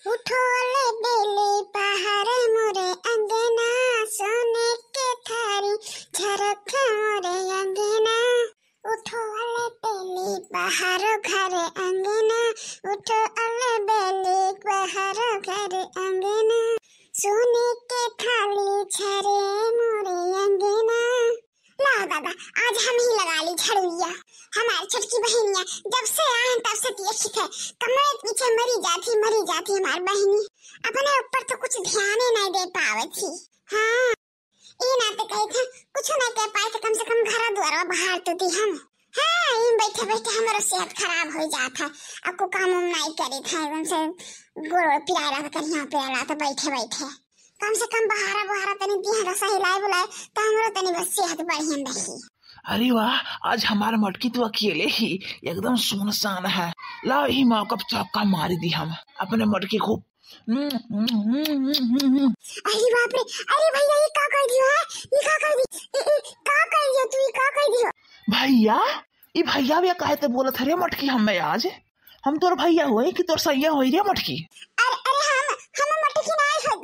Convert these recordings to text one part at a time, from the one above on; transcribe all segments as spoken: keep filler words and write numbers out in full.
उठो ले बेली पहाड़ मोरे अंगना, सोने के थारी झरक मोरे अंगना। उठो ले बेली पहाड़ घर अंगना, उठो ले बेली पहाड़ घर अंगना, सोने के थाली झरे मोरे अंगना। ला दादा, आज हम ही लगा ली झड़ुइया। हमार छोटकी बहिनिया जब से आए तब से देखी थे, कमरे के पीछे मरी जाती, मरी जाती हमार बहिनी। अपने ऊपर तो कुछ ध्यान ही नहीं दे पावे थी। हाँ, ई ना तो कही थे, कुछ नहीं कह पाए थे, कम से कम घर द्वार बाहर तो दी हम। हाँ, ई बैठे बैठे हमारा सेहत खराब हो जात है। अब को काम उम नहीं करी थे, एकदम से गोड़ पिराए रहा था, कहीं यहाँ पे रहा था बैठे बैठे। कम से कम बहारा बहारा तनी दिया रसा हिलाए बुलाए, तो हमरो तनी बस सेहत बढ़िया रही। अरे वाह, आज हमार मटकी तो अकेले ही एकदम सुनसान है। ला, यही मौका पे चौका मार दी हम, अपने मटकी खूब। अरे बाप रे, अरे भैया, ये का कर दियो है? ये का कर दी? ए, ए, का कर दियो तू? ये का कर दियो? भैया, ई भैया, भैया काहे ते बोलत हरे मटकी हमें आज? हम तोर भैया होई कि तोर सैया होई रे मटकी? अरे, अरे, हम, हम मटकी नाई हो,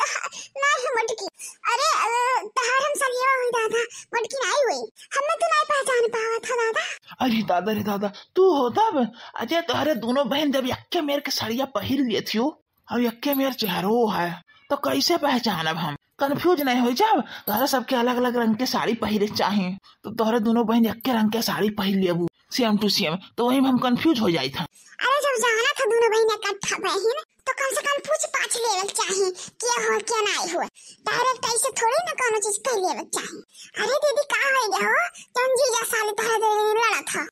नाई हो मटकी। अरे, अ, तहार हम सैया होई दादा, मटकी नाई होई। हमें तो नाई पहचान पावत है दादा। अरे दादा रे दादा, तू हो तब? अजय, तोहरे दोनों बहन जब यक्के मेर के साड़िया पहिर लिए थियो, अब यक्के मेर चेहरो है, तो कैसे पहचानब हम? Confuse नहीं हो जाब। तोहरा सबके अलग-अलग रंग के साड़ी पहिरे चाही, तो तोहरे दोनों बहिन यक्के रंग के साड़ी पहिर लेबू, same to same, तो वही में हम confuse हो जाइत हम। अरे, जब जाना था दोनों बहिन इकट्ठा बहिन, तो कम से कम पूछ पाछ लेवल चाही, के हो, के नाई हो। Direct ऐसे थोड़ी ना कोनो चीज कह लेवल चाही। अरे दीदी, का हो गया हो? तुम जीजा साली तोहरा दे लड़ा था।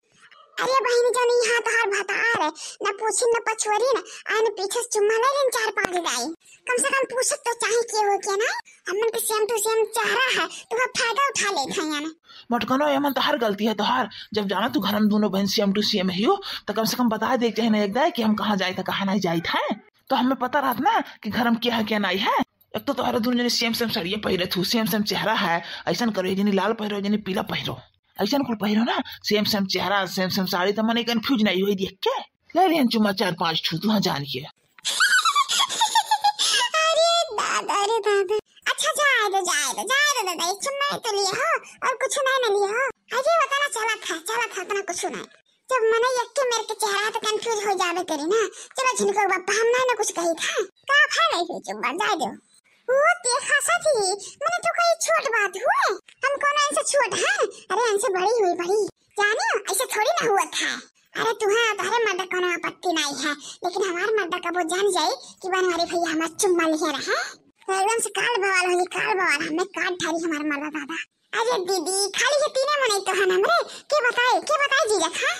अरे बहिनी, जौन यहाँ तोहार भतार है, न पूछिन न पछुअरिन, आ न पीछे से चुम्मा ले लेन चार पाँच दाई। कम से कम पूछत तो चाही के हो के ना, हमन के same to same चेहरा है, तो वह फायदा उठा लेत हैं यानी। मटकनो, एमन तोहार गलती है तोहार, जब जाना तू घर में दोनों बहन same to same ही हो, तो कम से कम बता दे चाहे ना एक दाई कि हम कहाँ जाइत है, कहाँ नहीं जाइत है, तो हमें पता रहत ना कि घर में क्या है क्या नहीं है। एक तो तोहरा दोनों जने same same साड़ियाँ पहिरत हो, same same चेहरा है, ऐसन करो, एक जनी लाल पहिरो, एक जनी पीला पहिरो। ऐसन कुल पहिरो ना, same same चेहरा, same same साड़ी, त मने confuse नहीं होई देख के। ले लिहन चुम्मा चार पाँच ठू, तू हाँ जान के। अरे दादा, अरे दादा। अच्छा, जाए दो, जाए दो, जाए दो दादा, एक चुम्मा ही तो लिए हो, और कुछ नहीं ना लिए हो। अरे बता ना, चला था, चला था, इतना कुछ नहीं। जब मने यक्के मेर के चेहरा तो confuse हो जावे करी ना। चलो झिनको बापा, हम नहीं ना कुछ कही था। का भा नहीं हुई चुम्मा, जाए दो। वो देखा सखी, मने तो कोई छोट बात हुए, हम कौन इनसे छोट हैं? अरे इनसे बड़ी हुई बड़ी, जानियो ऐसे थोड़ी ना हुआ था। अरे तुम्हें तुम्हारे मर्द कोनो आपत्ति नहीं है, लेकिन हमारे मर्द का वो जान जाए कि बनवारी भैया हमारे चुम्मा लिए रहे, तो एकदम से काल बवाल होई, काल बवाल, हमें काट ठारी हमारे मर्द दादा। अरे दीदी, खाली ये तीने मनई तो हन हमरे, के बताए, के बताए जीजा खा?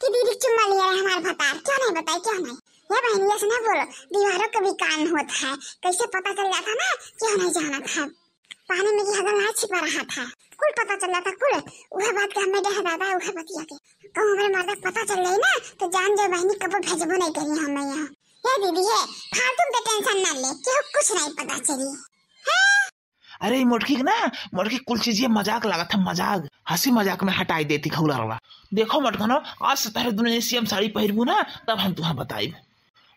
कि दीदी चुम्मा लिया रहे हमार भतार, क्यों नहीं बताए, क्यों नहीं? ये बहनी, ऐसे ना बोलो, दीवारों का भी कान होता है, कैसे पता चल जाता ना, क्यों नहीं जाना था? पानी में की हगल ना छिपा रहा था, कुल पता चल जाता, कुल। वह बात के हमें डर दादा, वह बतिया के। कहूँ हमारे मर्द पता चल जाए ना, तो जान जाओ बहनी, कबो भेजबो नहीं करी हमें यहाँ। ये दीदी है, फालतू के tension ना ले, क्यों कुछ नहीं पता चली। हाँ? अरे, ई मोटकी के ना, मोटकी कुल चीज ये मजाक लागत है, मजाक, हंसी मजाक में हटाई देती खौलरवा। देखो मोटकनो, आज से तोहरे दुनो जने same साड़ी पहिरबू ना, तब हम तुहा बताइब।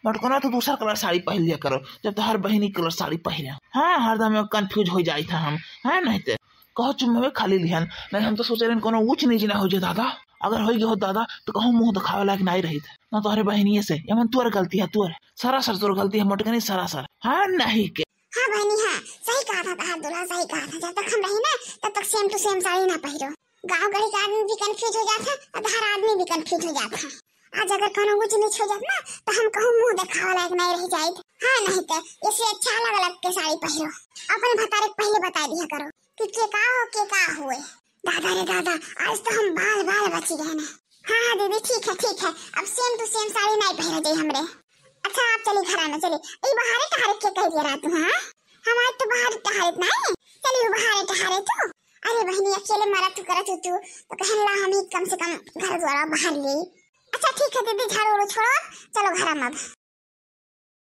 मोटकनो, तू दूसर colour साड़ी पहिर लिया करो, जब तोहर बहिनी colour साड़ी पहिरे। हाँ, हरदम में confuse हो जाई था हम, हाँ, नहीं ते। कहो चुम्मे खाली लिहन, नहीं हम तो सोचे रहन कोनो ऊंच नीच ना हो जाए दादा। अगर हो गए हो दादा, तो कहूँ मुंह दिखावे लायक नहीं रही थे। ना तोहरे बहिनिये से, एमन तोर गलती है, तोर। सरासर तोर गलती है, मोटकनी सरासर। हाँ, नहीं के। हाँ बहनी, हाँ, सही कहा था तहार दूल्हा, सही कहा था। जब तक हम रही ना, तब तक same to same साड़ी ना पहिरो। गाँव गली का आदमी भी confuse हो जात है और तहार आदमी भी confuse हो जात है। आज अगर कोनो ऊंच नीच हो जात ना, तो हम कहूँ मुंह देखावे लायक नहीं रह जाइत। हाँ, नहीं तो इससे अच्छा अलग अलग के साड़ी पहिरो। अपने भतारे के पहले बता दिया करो कि के का हो, के का हुए। दादा रे दादा, आज तो हम बाल बाल बची गए ना। हाँ, हाँ दीदी, ठीक है, ठीक है, अब same to same साड़ी नहीं पहिरा जाई हमरे। अच्छा, आप चली घरा में, चली। ई बहारे टहारे के कह दिया रात में, हाँ? हम आज तो बहारे टहारे नहीं, चली वो बहारे टहारे तू। अरे बहनी, अकेले मरा तू करा तू, तू तो कहन ला हम ही कम से कम घर द्वारा बाहर ले। अच्छा ठीक है दीदी, झाड़ू उड़ू छोड़ो, चलो घरा में अब।